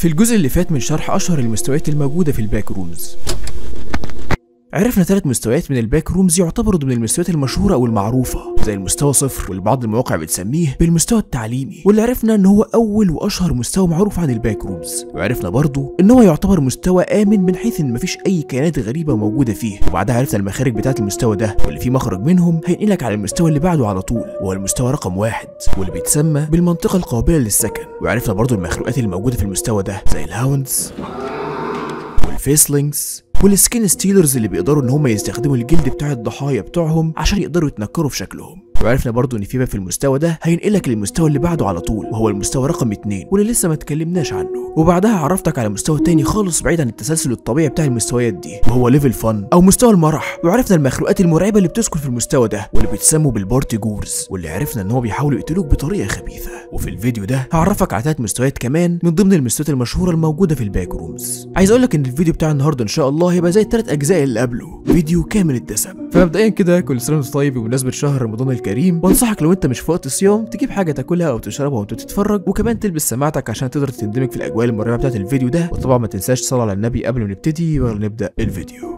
في الجزء اللي فات من شرح أشهر المستويات الموجودة في ال Backrooms، عرفنا 3 مستويات من ال Backrooms يعتبروا ضمن المستويات المشهورة أو المعروفة، زي المستوى 0 واللي بعض المواقع بتسميه بالمستوى التعليمي، واللي عرفنا إن هو أول وأشهر مستوى معروف عن ال Backrooms، وعرفنا برضه إن هو يعتبر مستوى آمن من حيث إن مفيش أي كائنات غريبة موجودة فيه. وبعدها عرفنا المخارج بتاعة المستوى ده، واللي فيه مخرج منهم هينقلك على المستوى اللي بعده على طول، وهو المستوى رقم 1 واللي بيتسمى بالمنطقة القابلة للسكن. وعرفنا برضه المخلوقات اللي موجودة في المستوى ده زي ال Hounds وال Facelings وال Skin Stealers اللي بيقدروا ان هم يستخدموا الجلد بتاع الضحايا بتوعهم عشان يقدروا يتنكروا في شكلهم. وعرفنا برضو ان في باب في المستوى ده هينقلك للمستوى اللي بعده على طول، وهو المستوى رقم 2 واللي لسه ما اتكلمناش عنه. وبعدها عرفتك على مستوى تاني خالص بعيد عن التسلسل الطبيعي بتاع المستويات دي، وهو level fun او مستوى المرح. وعرفنا المخلوقات المرعبة اللي بتسكن في المستوى ده واللي بيتسموا بال Partygoers، واللي عرفنا ان هو بيحاولوا يقتلوك بطريقة خبيثة. وفي الفيديو ده هعرفك على 3 مستويات كمان من ضمن المستويات المشهورة الموجودة في ال Backrooms. عايز اقول لك ان الفيديو بتاع النهارده ان شاء الله هيبقى زي ال3 اجزاء اللي قبله، فيديو كامل الدسم. فمبدئيا كده كل سنة وانت طيب بمناسبة شهر رمضان الكريم، وانصحك لو انت مش في وقت صيام تجيب حاجة تاكلها او تشربها وانت بتتفرج، وكمان تلبس سماعتك عشان تقدر تندمج في الاجواء المرعبة بتاعت الفيديو ده. وطبعا ما تنساش تصلي على النبي قبل ما نبتدي، ونبدا الفيديو.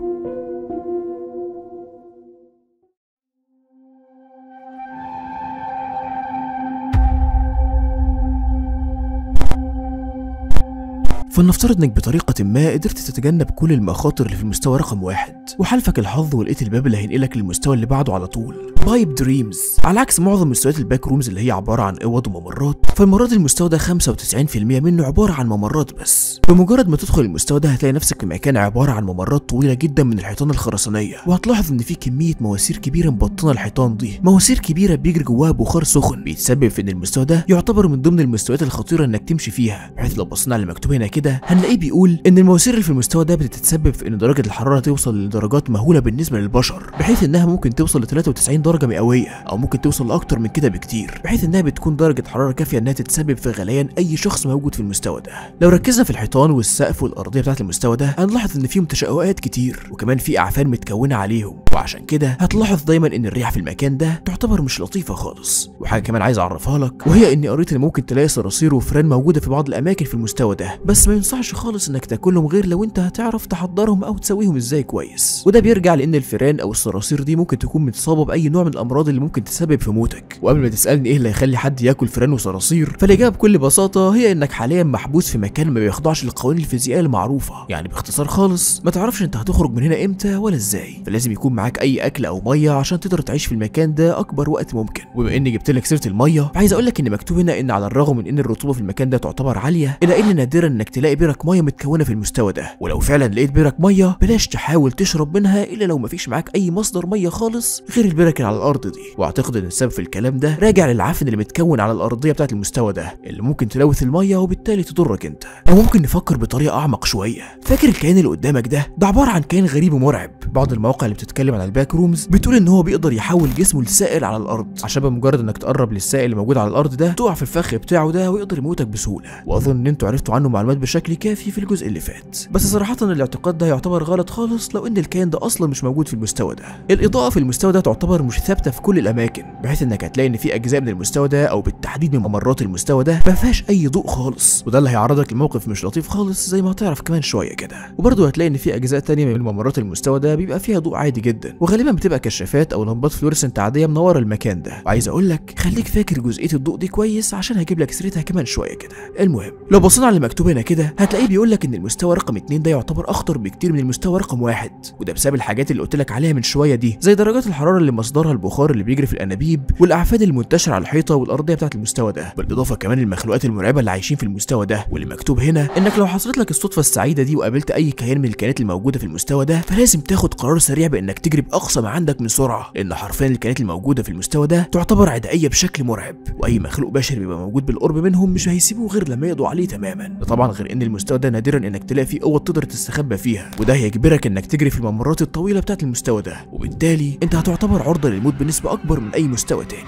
فلنفترض انك بطريقة ما قدرت تتجنب كل المخاطر اللي في المستوى رقم 1، وحالفك الحظ ولقيت الباب اللي هينقلك للمستوى اللي بعده على طول، Pipe Dreams. على عكس معظم مستويات ال Backrooms اللي هي عبارة عن اوض وممرات، فالمرة دي المستوى ده 95% منه عبارة عن ممرات بس. بمجرد ما تدخل المستوى ده هتلاقي نفسك في مكان عبارة عن ممرات طويلة جدا من الحيطان الخرسانية، وهتلاحظ ان في كمية مواسير كبيرة مبطنة الحيطان دي، مواسير كبيرة بيجري جواها بخار سخن، بيتسبب في ان المستوى ده يعتبر من ضمن المستويات الخطيرة انك تمشي فيها، بحيث لو بصينا على المكتوب هنا كده هنلاقيه بيقول ان المواسير اللي في المستوى ده بتتسبب في ان درجة الحرارة توصل لدرجات مهولة بالنسبة للبشر، بحيث انها ممكن توصل ل 93 درجة مئوية او ممكن توصل لاكتر من كده بكتير، بحيث انها بتكون درجة حرارة كافية انها تتسبب في غليان اي شخص موجود في المستوى ده. لو ركزنا في الحيطان والسقف والارضية بتاعة المستوى ده هنلاحظ ان فيهم تشققات كتير، وكمان في اعفان متكونة عليهم، وعشان كده هتلاحظ دايما ان الريحة في المكان ده تعتبر مش لطيفة خالص. وحاجة كمان عايز اعرفها لك، وهي اني قريت ان ممكن تلاقي صراصير وفران موجودة في بعض الاماكن في المستوى ده، بس ما ينصحش خالص انك تاكلهم غير لو انت هتعرف تحضرهم او تسويهم ازاي كويس. وده بيرجع لان الفئران او الصراصير دي ممكن تكون متصابه باي نوع من الامراض اللي ممكن تسبب في موتك. وقبل ما تسالني ايه اللي هيخلي حد ياكل فئران وصراصير، فالاجابه بكل بساطة هي انك حاليا محبوس في مكان ما بيخضعش للقوانين الفيزيائية المعروفة، يعني باختصار خالص ما تعرفش انت هتخرج من هنا امتى ولا ازاي، فلازم يكون معاك اي اكل او مية عشان تقدر تعيش في المكان ده اكبر وقت ممكن. وبما اني جبت لك سيره المية، عايز اقول لك ان مكتوب هنا ان على الرغم من ان الرطوبة في المكان ده تعتبر عالية، الا ان نادرا انك تلاقي برك مية متكونه في المستوى ده، ولو فعلا لقيت برك مية بلاش تحاول تشرب منها الا لو مفيش معاك اي مصدر مية خالص غير البرك اللي على الارض دي. واعتقد ان السبب في الكلام ده راجع للعفن اللي متكون على الارضية بتاعه المستوى ده، اللي ممكن تلوث المية وبالتالي تضرك انت. او ممكن نفكر بطريقة اعمق شوية. فاكر الكائن اللي قدامك ده؟ ده عبارة عن كائن غريب ومرعب. بعض المواقع اللي بتتكلم عن ال Backrooms بتقول ان هو بيقدر يحول جسمه لسائل على الارض، عشان بمجرد انك تقرب للسائل اللي موجود على الارض ده تقع في الفخ بتاعه ده ويقدر يموتك بسهولة. واظن ان انتوا عرفتوا عنه معلومات بشكل كافي في الجزء اللي فات، بس صراحة الاعتقاد ده يعتبر غلط خالص لو ان الكائن ده اصلا مش موجود في المستوى ده. الاضاءة في المستوى ده تعتبر مش ثابتة في كل الاماكن، بحيث انك هتلاقي ان في اجزاء من المستوى ده او بالتحديد من ممرات المستوى ده ما فيهاش اي ضوء خالص، وده اللي هيعرضك لموقف مش لطيف خالص زي ما هتعرف كمان شوية كده. وبرده هتلاقي ان في اجزاء تانية من ممرات المستوى ده بيبقى فيها ضوء عادي جدا، وغالبا بتبقى كشافات او لمبات fluorescent عادية منورة المكان ده. وعايز اقول لك خليك فاكر جزئية الضوء دي كويس عشان هجيب لك سيرتها كمان شوية كده. المهم لو بصينا على المكتوب هنا كده هتلاقيه بيقول لك ان المستوى رقم 2 ده يعتبر اخطر بكتير من المستوى رقم 1، وده بسبب الحاجات اللي قلت لك عليها من شوية دي، زي درجات الحرارة اللي مصدرها البخار اللي بيجري في الانابيب، والاعفان المنتشرة على الحيطة والارضيه بتاعه المستوى ده، بالاضافة كمان للمخلوقات المرعبة اللي عايشين في المستوى ده. واللي مكتوب هنا انك لو حصلت لك الصدفة السعيدة دي وقابلت اي كيان من الكائنات الموجودة في المستوى ده، فلازم تاخد قرار سريع بانك تجري باقصى ما عندك من سرعة، لان حرفيا الكائنات الموجودة في المستوى ده تعتبر عدائية بشكل مرعب، واي مخلوق بشري بيبقى موجود بالقرب منهم مش هيسيبوه غير لما يقضوا عليه تماما. ده طبعا غير ان المستوى ده نادرا انك تلاقي فيه قوة تقدر تستخبى فيها، وده هيجبرك انك تجري في الممرات الطويلة بتاعه المستوى ده، وبالتالي انت هتعتبر عرضه للموت بنسبة اكبر من اي مستوى تاني.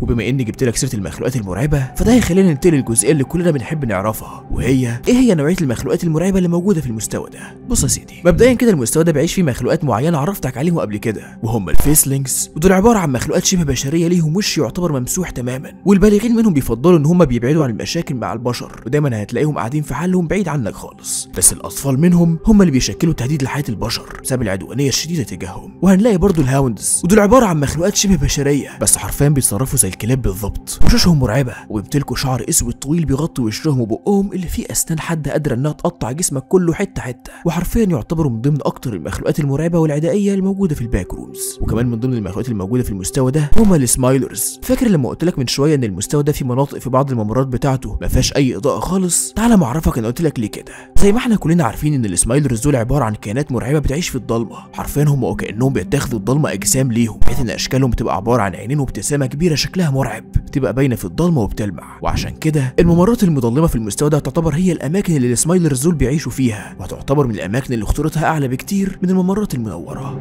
وبما اني جبت لك سيره المخلوقات المرعبة، فده هيخلينا ننتقل للجزئيه اللي كلنا بنحب نعرفها، وهي ايه هي نوعية المخلوقات المرعبة اللي موجودة في المستوى ده. بص يا سيدي، مبدئيا كده المستوى ده بيعيش فيه مخلوقات معينة عرفتك عليهم قبل كده، وهم ال facelings، ودول عبارة عن مخلوقات شبه بشرية ليهم وش يعتبر ممسوح تماما، والبالغين منهم بيفضلوا ان هم بيبعدوا عن المشاكل مع البشر، ودايما هتلاقيهم قاعدين في حالهم بعيد عنك خالص. بس الاطفال منهم هم اللي بيشكلوا تهديد لحياه البشر بسبب العدوانية الشديدة تجاههم. وهنلاقي برضو ال hounds، ودول عبارة عن مخلوقات شبه بشرية بس حرفيا بيتصرفوا زي الكلاب بالظبط، وشوشهم مرعبة وبيمتلكوا شعر اسود طويل بيغطي وشهم وبقهم اللي فيه اسنان حادة قادرة انها تقطع جسمك كله حتة حتة، وحرفيا يعتبروا من ضمن اكتر المخلوقات المرعبة والعدائيه الموجودة في ال backrooms. وكمان من ضمن المخلوقات الموجودة في المستوى ده هما ال smilers. فاكر لما قلت لك من شوية ان المستوى ده في مناطق في بعض الممرات بتاعته ما فيهاش اي اضاءه خالص؟ تعالى ما اعرفك انا قلت لك ليه كده. زي ما احنا كلنا عارفين ان ال smilers دول عبارة عن كائنات مرعبة بتعيش في الضلمة، حرفيا هم وكانهم بيتاخدوا الضلمة اجسام ليهم، بحيث ان اشكالهم بتبقى عبارة عن عينين وابتسامه كبيرة شكلها مرعب بتبقى باينة في الضلمة وبتلمع. وعشان كده الممرات المظلمة في المستوى ده تعتبر هي الاماكن اللي ال smilers دول بيعيشوا فيها، وهتعتبر من الاماكن اللي خطورتها اعلى بكتير من الممرات المنورة.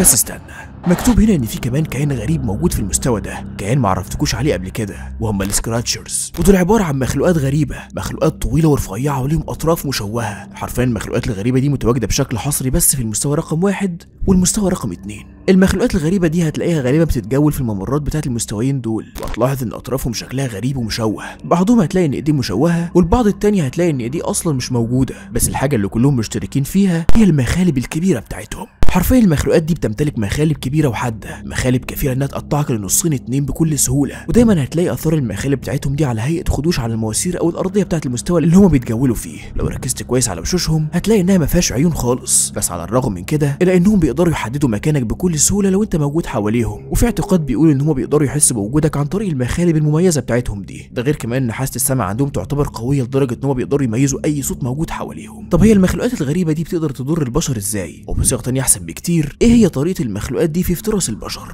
بس استنى، مكتوب هنا ان في كمان كائن غريب موجود في المستوى ده، كائن ما عرفتكوش عليه قبل كده، وهم ال scratchers، ودول عبارة عن مخلوقات غريبة، مخلوقات طويلة ورفيعه وليهم اطراف مشوهة. حرفيا المخلوقات الغريبة دي متواجدة بشكل حصري بس في المستوى رقم 1 والمستوى رقم 2. المخلوقات الغريبة دي هتلاقيها غالبا بتتجول في الممرات بتاعه المستويين دول، وهتلاحظ ان اطرافهم شكلها غريب ومشوه، بعضهم هتلاقي ان ايديه مشوهة والبعض التاني هتلاقي ان ايديه اصلا مش موجودة، بس الحاجة اللي كلهم مشتركين فيها هي المخالب الكبيرة بتاعتهم. حرفيا المخلوقات دي بتمتلك مخالب كبيرة وحاده، مخالب كفيله انها تقطعك لنصين اتنين بكل سهولة، ودايما هتلاقي اثار المخالب بتاعتهم دي على هيئة خدوش على المواسير او الارضية بتاعه المستوى اللي هما بيتجولوا فيه. لو ركزت كويس على وشوشهم هتلاقي انها ما فيهاش عيون خالص، بس على الرغم من كده الا انهم بيقدروا يحددوا مكانك بكل سهولة لو انت موجود حواليهم، وفي اعتقاد بيقول ان هما بيقدروا يحسوا بوجودك عن طريق المخالب المميزة بتاعتهم دي. ده غير كمان ان حاسه السمع عندهم تعتبر قوية لدرجة ان هما بيقدروا يميزوا اي صوت موجود حواليهم. طب هي المخلوقات الغريبة دي بتقدر تضر البشر ازاي؟ وبصيغه ثانية احسن بكتير، ايه هي طريقه المخلوقات دي في افتراس البشر؟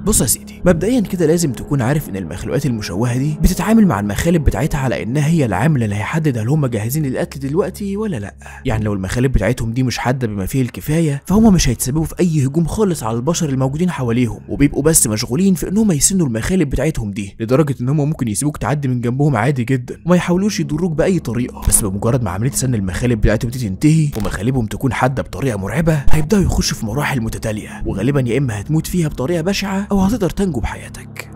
بص يا سيدي، مبدئيا كده لازم تكون عارف ان المخلوقات المشوهه دي بتتعامل مع المخالب بتاعتها على انها هي العامل اللي هيحدد هل هم جاهزين للقتل دلوقتي ولا لا. يعني لو المخالب بتاعتهم دي مش حادة بما فيه الكفاية فهم مش هيتسببوا في اي هجوم خالص على البشر الموجودين حواليهم، وبيبقوا بس مشغولين في انهم يسنوا المخالب بتاعتهم دي، لدرجة ان هم ممكن يسيبوك تعدي من جنبهم عادي جدا وما يحاولوش يضروك باي طريقه. بس بمجرد ما عملية سن المخالب بتاعتهم دي تنتهي ومخالبهم تكون حادة بطريقة مرعبة، هيبداوا يخشوا في مراحل متتالية، وغالبا يا اما هتموت فيها بطريقة بشعة او هتقدر تنجو بحياتك.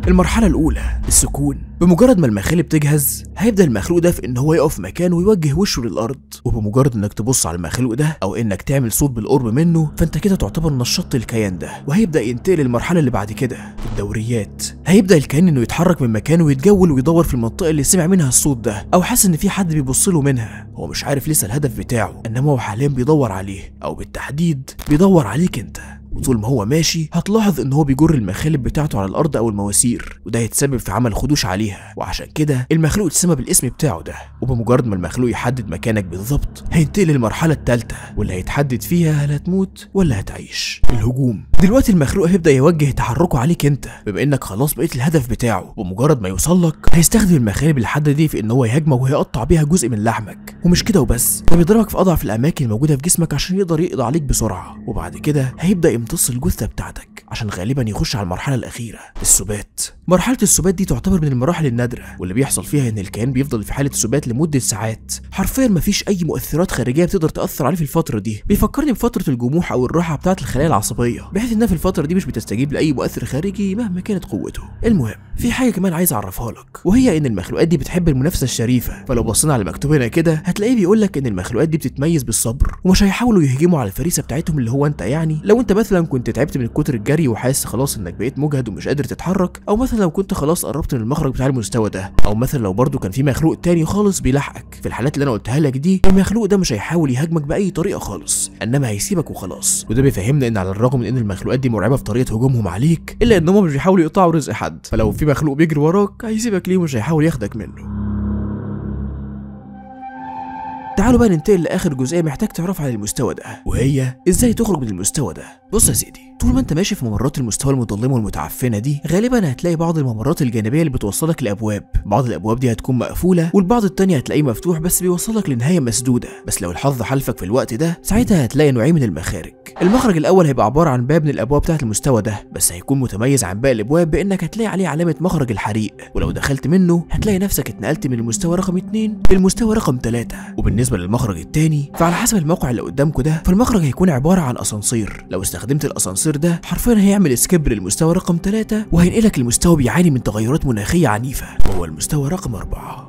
المرحلة الأولى، السكون. بمجرد ما المخالب تجهز هيبدأ المخلوق ده في إن هو يقف مكانه ويوجه وشه للأرض، وبمجرد إنك تبص على المخلوق ده أو إنك تعمل صوت بالقرب منه فأنت كده تعتبر نشطت الكيان ده، وهيبدأ ينتقل للمرحلة اللي بعد كده، الدوريات. هيبدأ الكيان إنه يتحرك من مكانه ويتجول ويدور في المنطقة اللي سمع منها الصوت ده أو حس إن في حد بيبص له منها. هو مش عارف لسه الهدف بتاعه، إنما هو حاليا بيدور عليه، أو بالتحديد بيدور عليك أنت. وطول ما هو ماشي هتلاحظ ان هو بيجر المخالب بتاعته على الارض او المواسير، وده هيتسبب في عمل خدوش عليها، وعشان كده المخلوق اتسمى بالاسم بتاعه ده. وبمجرد ما المخلوق يحدد مكانك بالظبط هينتقل للمرحلة الثالثة، واللي هيتحدد فيها هل هتموت ولا هتعيش، الهجوم. دلوقتي المخلوق هيبدا يوجه تحركه عليك انت، بما انك خلاص بقيت الهدف بتاعه. وبمجرد ما يوصل لك هيستخدم المخالب الحادة دي في ان هو يهاجمك وهيقطع بيها جزء من لحمك، ومش كده وبس، ده بيضربك في اضعف الاماكن الموجودة في جسمك عشان يقدر يقضي عليك بسرعة. وبعد كده هيبدا يمتص الجثة بتاعتك عشان غالبا يخش على المرحلة الاخيرة، السبات. مرحلة السبات دي تعتبر من المراحل النادرة، واللي بيحصل فيها ان الكيان بيفضل في حاله سبات لمدة ساعات، حرفيا مفيش اي مؤثرات خارجية بتقدر تاثر عليه في الفترة دي. بيفكرني بفترة الجموح او الراحة بتاعه الخلايا العصبية، بحيث انها في الفترة دي مش بتستجيب لاي مؤثر خارجي مهما كانت قوته. المهم في حاجة كمان عايز اعرفها لك، وهي ان المخلوقات دي بتحب المنافسة الشريفة. فلو بصينا على المكتوب هنا كده هتلاقيه بيقول لك ان المخلوقات دي بتتميز بالصبر، ومش هيحاولوا يهجموا على الفريسه بتاعتهم اللي هو انت. يعني لو انت مثلا كنت تعبت من كتر الجري وحاسس خلاص انك بقيت مجهد ومش قادر تتحرك، او مثلا لو كنت خلاص قربت من المخرج بتاع المستوى ده، او مثلا لو برضو كان في مخلوق تاني خالص بيلاحقك، في الحالات اللي انا قلتها لك دي المخلوق ده مش هيحاول يهاجمك باي طريقه خالص، انما هيسيبك وخلاص. وده بيفهمنا ان على الرغم من ان المخلوقات دي مرعبة في طريقه هجومهم عليك، الا ان هم مش بيحاولوا يقطعوا رزق حد، فلو في مخلوق بيجري وراك هيسيبك ليه ومش هيحاول ياخدك منه. تعالوا بقى ننتقل لاخر جزئية محتاج تعرفها عن المستوى ده، وهي ازاي تخرج من المستوى ده. بص يا سيدي، طول ما انت ماشي في ممرات المستوى المظلمة والمتعفنه دي غالبا هتلاقي بعض الممرات الجانبية اللي بتوصلك لابواب، بعض الابواب دي هتكون مقفولة والبعض التاني هتلاقيه مفتوح بس بيوصلك لنهاية مسدودة. بس لو الحظ حالفك في الوقت ده ساعتها هتلاقي نوعين من المخارج. المخرج الاول هيبقى عبارة عن باب من الابواب بتاعه المستوى ده، بس هيكون متميز عن باقي الابواب بانك هتلاقي عليه علامة مخرج الحريق، ولو دخلت منه هتلاقي نفسك اتنقلت من المستوى رقم 2 للمستوى رقم 3. وبالنسبة للمخرج الثاني فعلى حسب الموقع اللي قدامكم ده، فالمخرج هيكون عبارة عن اسانسير. لو استخدمت الاسانسير ده حرفيا هيعمل skip للمستوى رقم 3 وهينقلك المستوى بيعاني من تغيرات مناخيه عنيفة، وهو المستوى رقم 4.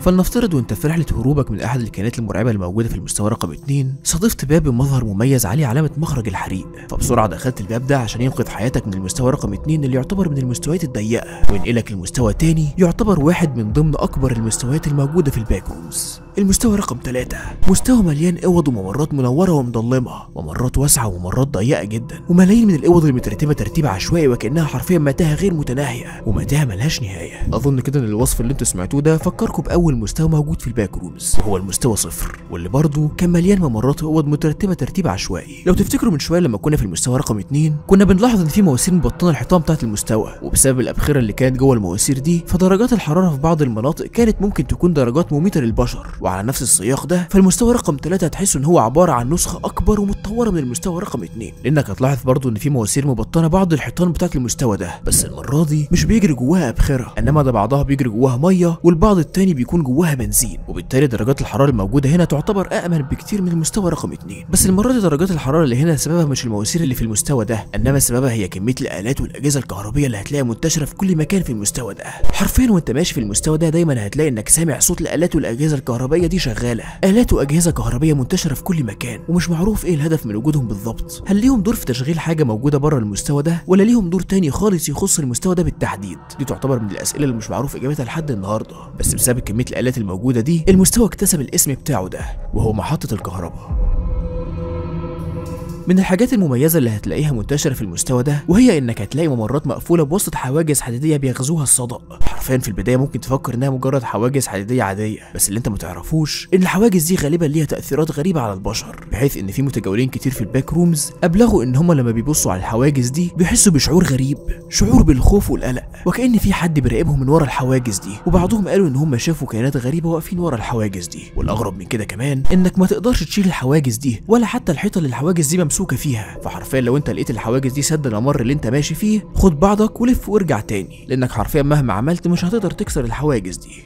فلنفترض وانت في رحلة هروبك من احد الكائنات المرعبة الموجودة في المستوى رقم 2 صادفت باب بمظهر مميز عليه علامة مخرج الحريق، فبسرعة دخلت الباب ده عشان ينقذ حياتك من المستوى رقم 2 اللي يعتبر من المستويات الضيقة، وينقلك لمستوى تاني يعتبر واحد من ضمن اكبر المستويات الموجودة في ال Backrooms. المستوى رقم 3 مستوى مليان اوض وممرات منورة ومظلمة، ممرات واسعة وممرات ضيقة جدا، وملايين من الاوض المترتبة ترتيب عشوائي وكأنها حرفيا متاهة غير متناهية ومتاهة ملهاش نهاية. اظن كده ان الوصف اللي انتوا سمعتوه ده فكركم باول مستوى موجود في ال Backrooms، وهو المستوى 0، واللي برضه كان مليان ممرات واوض مترتبة ترتيب عشوائي. لو تفتكروا من شوية لما كنا في المستوى رقم 2 كنا بنلاحظ ان في مواسير مبطنه الحيطان بتاعه المستوى، وبسبب الابخره اللي كانت جوه المواسير دي فدرجات الحرارة في بعض المناطق كانت ممكن تكون درجات مميته للبشر. وعلى نفس السياق ده فالمستوى رقم 3 هتحس ان هو عبارة عن نسخه اكبر ومتطوره من المستوى رقم 2، لانك هتلاحظ برضه ان في مواسير مبطنه بعض الحيطان بتاعه المستوى ده، بس المرة دي مش بيجري جواها ابخره، انما ده بعضها بيجري جواها مية والبعض التاني بيكون جواها بنزين، وبالتالي درجات الحرارة الموجودة هنا تعتبر أأمن بكتير من المستوى رقم 2. بس المرة دي درجات الحرارة اللي هنا سببها مش المواسير اللي في المستوى ده، انما سببها هي كمية الآلات والأجهزة الكهربية اللي هتلاقيها منتشرة في كل مكان في المستوى ده. حرفيا وانت ماشي في المستوى ده دايما هتلاقي انك سامع صوت الآلات والأجهزة الكهربائية دي شغالة، آلات وأجهزة كهربية منتشرة في كل مكان ومش معروف ايه الهدف من وجودهم بالظبط. هل ليهم دور في تشغيل حاجة موجودة بره المستوى ده، ولا ليهم دور تاني خالص يخص المستوى ده بالتحديد؟ دي تعتبر من الأسئلة اللي مش معروف إجابتها لحد النهارده. بس بسبب كمية الآلات الموجودة دي المستوى اكتسب الاسم بتاعه ده، وهو محطة الكهرباء. من الحاجات المميزة اللي هتلاقيها منتشرة في المستوى ده وهي انك هتلاقي ممرات مقفولة بوسط حواجز حديدية بيغزوها الصدأ. حرفيا في البداية ممكن تفكر انها مجرد حواجز حديدية عادية، بس اللي انت متعرفوش ان الحواجز دي غالبا ليها تأثيرات غريبة على البشر، بحيث ان في متجولين كتير في ال Backrooms ابلغوا ان هم لما بيبصوا على الحواجز دي بيحسوا بشعور غريب، شعور بالخوف والقلق، وكأن في حد بيراقبهم من ورا الحواجز دي. وبعضهم قالوا ان هم شافوا كائنات غريبة واقفين ورا الحواجز دي. والاغرب من كده كمان انك ما تقدرش تشيل الحواجز دي ولا حتى الحيطة اللي الحواجز دي ممسوكه فيها، فحرفيا لو انت لقيت الحواجز دي سد الممر اللي انت ماشي فيه خد بعضك ولف وارجع تاني، لانك حرفيا مهما عملت مش هتقدر تكسر الحواجز دي.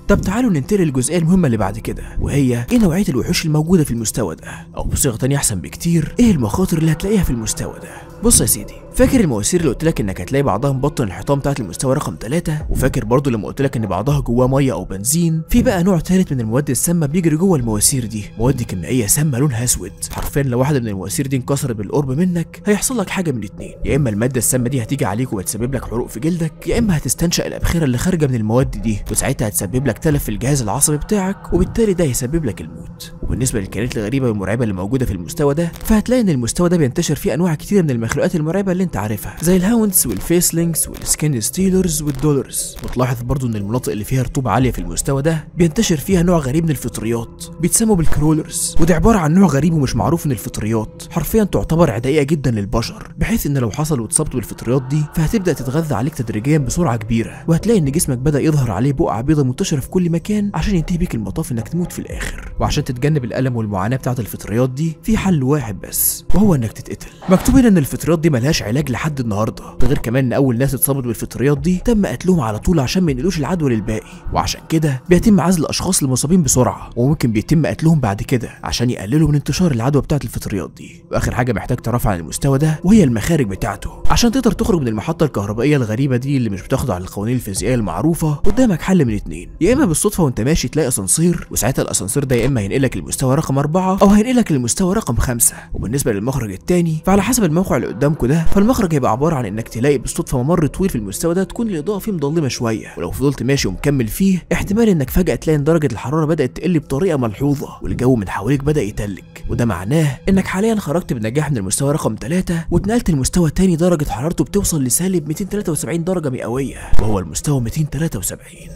طب تعالوا ننتقل للجزئيه المهمة اللي بعد كده، وهي ايه نوعية الوحوش الموجودة في المستوى ده، او بصيغة تانية احسن بكتير ايه المخاطر اللي هتلاقيها في المستوى ده. بص يا سيدي، فاكر المواسير اللي قلت لك انك هتلاقي بعضها مبطن الحيطان بتاعت المستوى رقم 3، وفاكر برضو لما قلت لك ان بعضها جواه مية او بنزين؟ في بقى نوع ثالث من المواد السامة بيجري جوه المواسير دي، مواد كيميائية سامة لونها اسود. حرفيا لو واحدة من المواسير دي انكسرت بالقرب منك هيحصل لك حاجة من اتنين، يا اما المادة السامة دي هتيجي عليك وهتسبب لك حروق في جلدك، يا اما هتستنشق الابخره اللي خارجه من المواد دي وساعتها هتسبب لك تلف في الجهاز العصبي بتاعك، وبالتالي ده هيسبب لك الموت. وبالنسبة للكائنات الغريبة والمرعبه اللي موجودة في المستوى ده، فهتلاقي ان المستوى ده بينتشر فيه انواع كتيرة من المخلوقات المرعبة اللي انت عارفها، زي الهاوندز والفيسلينجز والسكين ستيلرز والدولرز. وتلاحظ برضو ان المناطق اللي فيها رطوبة عالية في المستوى ده بينتشر فيها نوع غريب من الفطريات بيتسموا بال crawlers، وده عبارة عن نوع غريب ومش معروف من الفطريات، حرفيا تعتبر عدائية جدا للبشر، بحيث ان لو حصل واتصبت بالفطريات دي فهتبدا تتغذى عليك تدريجيا بسرعة كبيرة، وهتلاقي ان جسمك بدا يظهر عليه بقع بيضاء منتشرة في كل مكان عشان ينتهي بيك المطاف انك تموت في الاخر. وعشان تتجنب الالم والمعاناة بتاعه الفطريات دي في حل واحد بس، وهو انك تتقتل. مكتوب هنا ان الفطريات دي ملهاش علاج لحد النهارده، ده غير كمان ان اول ناس اتصابت بالفطريات دي تم قتلهم على طول عشان ما ينقلوش العدوى للباقي، وعشان كده بيتم عزل الاشخاص المصابين بسرعة وممكن بيتم قتلهم بعد كده عشان يقللوا من انتشار العدوى بتاعه الفطريات دي. واخر حاجة محتاج تعرفها عن المستوى ده وهي المخارج بتاعته، عشان تقدر تخرج من المحطة الكهربائية الغريبة دي اللي مش بتخضع للقوانين الفيزيائية المعروفة قدامك حل من اتنين، يا اما بالصدفة وانت ماشي تلاقي اسانسير، وساعتها الاسانسير ده يا اما هينقلك للمستوى رقم 4 او هينقلك للمستوى رقم 5. وبالنسبة للمخرج الثاني فعلى حسب الموقع اللي قدامكم ده، فالمخرج هيبقى عبارة عن انك تلاقي بالصدفة ممر طويل في المستوى ده تكون الاضاءة فيه مظلمة شوية، ولو فضلت ماشي ومكمل فيه احتمال انك فجاة تلاقي ان درجه الحرارة بدات تقل بطريقة ملحوظة والجو من حواليك بدا يتلج، وده معناه انك حاليا خرجت بنجاح من المستوى رقم 3 واتنقلت لمستوى تاني درجه حرارته بتوصل لسالب 273 درجه مئوية، وهو المستوى 273.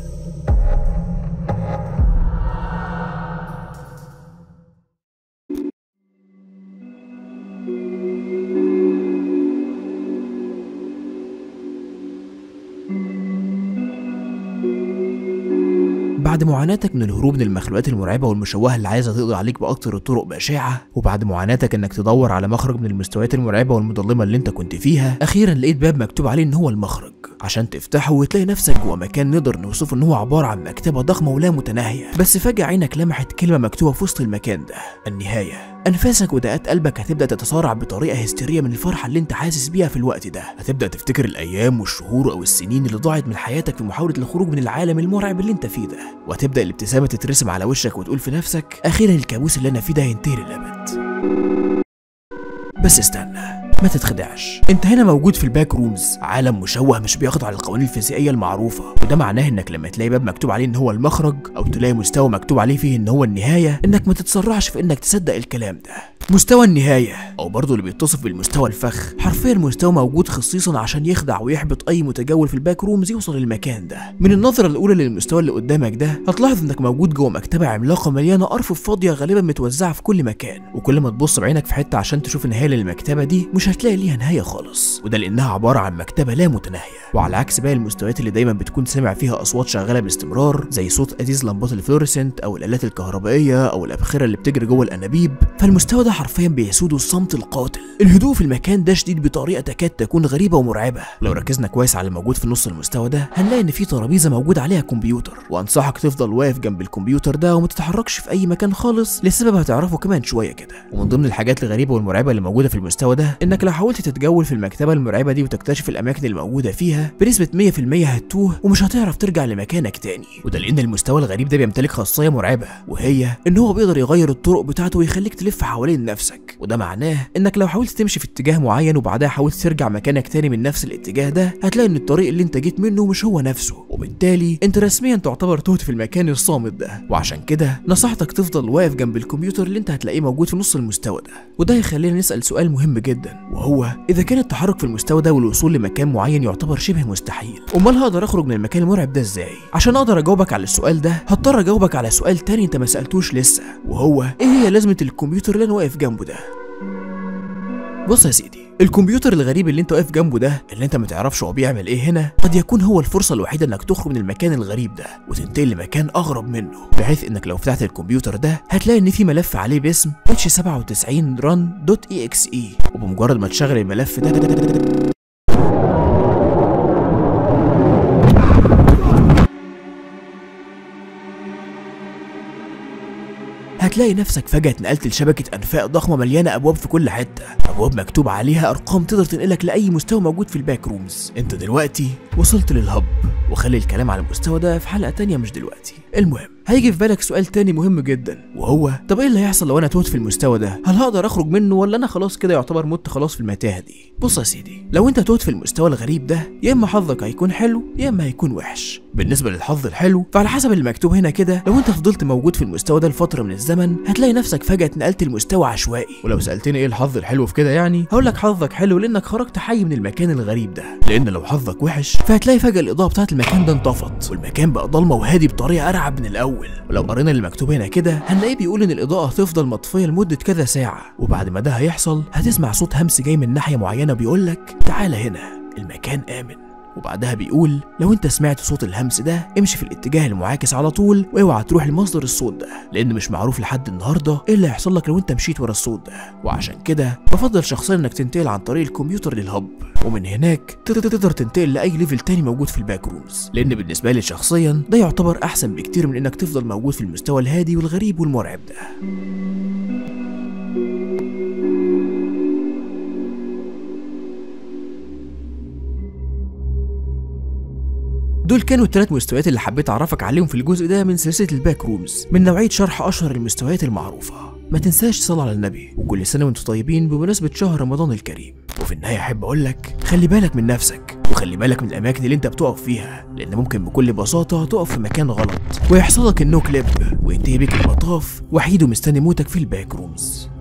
بعد معاناتك من الهروب من المخلوقات المرعبة والمشوهه اللي عايزه تقضي عليك باكتر الطرق بشاعه، وبعد معاناتك انك تدور على مخرج من المستويات المرعبة والمظلمه اللي انت كنت فيها، اخيرا لقيت باب مكتوب عليه ان هو المخرج عشان تفتحه وتلاقي نفسك جوه مكان نقدر نوصفه ان هو عبارة عن مكتبه ضخمة ولا متناهية. بس فجاة عينك لمحت كلمة مكتوبة في وسط المكان ده، النهاية. انفاسك ودقات قلبك هتبدا تتسارع بطريقة هستيريه من الفرحة اللي انت حاسس بيها في الوقت ده. هتبدا تفتكر الايام والشهور او السنين اللي ضاعت من حياتك في محاولة الخروج من العالم المرعب اللي انت فيه ده، وهتبدا الابتسامة تترسم على وشك وتقول في نفسك اخيرا الكابوس اللي انا فيه ده هينتهي للابد. بس استنى، ما تتخدعش، انت هنا موجود في ال Backrooms، عالم مشوه مش بيخضع للقوانين الفيزيائية المعروفة، وده معناه انك لما تلاقي باب مكتوب عليه ان هو المخرج او تلاقي مستوى مكتوب عليه فيه ان هو النهاية، انك ما تتسرعش في انك تصدق الكلام ده. مستوى النهاية او برضه اللي بيتصف بالمستوى الفخ، حرفيا مستوى موجود خصيصا عشان يخدع ويحبط اي متجول في ال Backrooms يوصل للمكان ده. من النظرة الاولى للمستوى اللي قدامك ده هتلاحظ انك موجود جوه مكتبه عملاقة مليانة ارفف فاضية غالبا متوزعة في كل مكان، وكل ما تبص بعينك في حتة عشان تشوف نهاية للمكتبه دي مش هتلاقي ليها نهاية خالص، وده لانها عبارة عن مكتبه لا متناهية. وعلى عكس باقي المستويات اللي دايما بتكون سامع فيها اصوات شغالة باستمرار زي صوت ازيز لمبات ال fluorescent او الالات الكهربائية او الابخره اللي بتجري جوه الانابيب، فالمستوى ده حرفيا بيسوده الصمت القاتل. الهدوء في المكان ده شديد بطريقة تكاد تكون غريبة ومرعبه. لو ركزنا كويس على الموجود في نص المستوى ده هنلاقي ان في ترابيزة موجود عليها كمبيوتر، وانصحك تفضل واقف جنب الكمبيوتر ده وما تتحركش في اي مكان خالص لسبب هتعرفه كمان شوية كده. ومن ضمن الحاجات الغريبة والمرعبه اللي موجودة في المستوى ده انك لو حاولت تتجول في المكتبة المرعبة دي وتكتشف الاماكن الموجودة فيها بنسبة 100% هتتوه ومش هتعرف ترجع لمكانك تاني، وده لان المستوى الغريب ده بيمتلك خاصية مرعبة، وهي ان هو بيقدر يغير الطرق بتاعته ويخليك تلف حوالين نفسك. وده معناه انك لو حاولت تمشي في اتجاه معين وبعدها حاولت ترجع مكانك تاني من نفس الاتجاه ده هتلاقي ان الطريق اللي انت جيت منه مش هو نفسه، وبالتالي انت رسميا تعتبر تهت في المكان الصامت ده. وعشان كده نصيحتك تفضل واقف جنب الكمبيوتر اللي انت هتلاقيه موجود في نص المستوى ده. وده يخلينا نسأل سؤال مهم جدا، وهو اذا كان التحرك في المستوى ده والوصول لمكان معين يعتبر شبه مستحيل، امال هقدر اخرج من المكان المرعب ده ازاي؟ عشان اقدر اجاوبك على السؤال ده هضطر اجاوبك على سؤال تاني انت ما سألتوش لسه، وهو ايه هي لازمة الكمبيوتر اللي انا واقف جنبه ده؟ بص يا سيدي، الكمبيوتر الغريب اللي انت واقف جنبه ده اللي انت ما تعرفش هو بيعمل ايه هنا قد يكون هو الفرصة الوحيدة انك تخرج من المكان الغريب ده وتنتقل لمكان اغرب منه، بحيث انك لو فتحت الكمبيوتر ده هتلاقي ان في ملف عليه باسم h97run.exe، وبمجرد ما تشغل الملف ده هتلاقي نفسك فجأة اتنقلت لشبكة أنفاق ضخمة مليانة أبواب في كل حتة، أبواب مكتوب عليها أرقام تقدر تنقلك لأي مستوى موجود في ال Backrooms. أنت دلوقتي وصلت لل hub، وخلي الكلام على المستوى ده في حلقة تانية مش دلوقتي. المهم هيجي في بالك سؤال تاني مهم جدا، وهو طب ايه اللي هيحصل لو انا تهت في المستوى ده؟ هل هقدر اخرج منه ولا انا خلاص كده يعتبر مت خلاص في المتاهة دي؟ بص يا سيدي، لو انت تهت في المستوى الغريب ده يا اما حظك هيكون حلو يا اما هيكون وحش. بالنسبة للحظ الحلو فعلى حسب المكتوب هنا كده، لو انت فضلت موجود في المستوى ده لفترة من الزمن هتلاقي نفسك فجاة اتنقلت لمستوى عشوائي. ولو سالتني ايه الحظ الحلو في كده يعني، هقول لك حظك حلو لانك خرجت حي من المكان الغريب ده، لان لو حظك وحش فهتلاقي فجاة الاضاءة بتاعت المكان ده انطفت والمكان بقى ضلمة وهادي بطريقة ارعب من الاول. ولو قرينا اللي مكتوب هنا كده هنلاقيه بيقول ان الاضاءة هتفضل مطفيه لمدة كذا ساعة، وبعد ما ده هيحصل هتسمع صوت همس جاي من ناحية معينة بيقول لك تعالى هنا المكان امن. وبعدها بيقول لو انت سمعت صوت الهمس ده امشي في الاتجاه المعاكس على طول واوعى تروح لمصدر الصوت ده، لان مش معروف لحد النهارده ايه اللي هيحصل لك لو انت مشيت ورا الصوت ده. وعشان كده بفضل شخصيا انك تنتقل عن طريق الكمبيوتر لل hub، ومن هناك تقدر تنتقل لاي level تاني موجود في ال Backrooms، لان بالنسبة لي شخصيا ده يعتبر احسن بكتير من انك تفضل موجود في المستوى الهادي والغريب والمرعب ده. دول كانوا الثلاث مستويات اللي حبيت اعرفك عليهم في الجزء ده من سلسلة ال Backrooms من نوعية شرح اشهر المستويات المعروفة. ما تنساش تصلي على النبي، وكل سنة وانتم طيبين بمناسبة شهر رمضان الكريم. وفي النهاية احب اقول لك خلي بالك من نفسك، وخلي بالك من الاماكن اللي انت بتقف فيها، لان ممكن بكل بساطة تقف في مكان غلط ويحصل لك ال no clip وينتهي بيك المطاف وحيد ومستني موتك في ال Backrooms.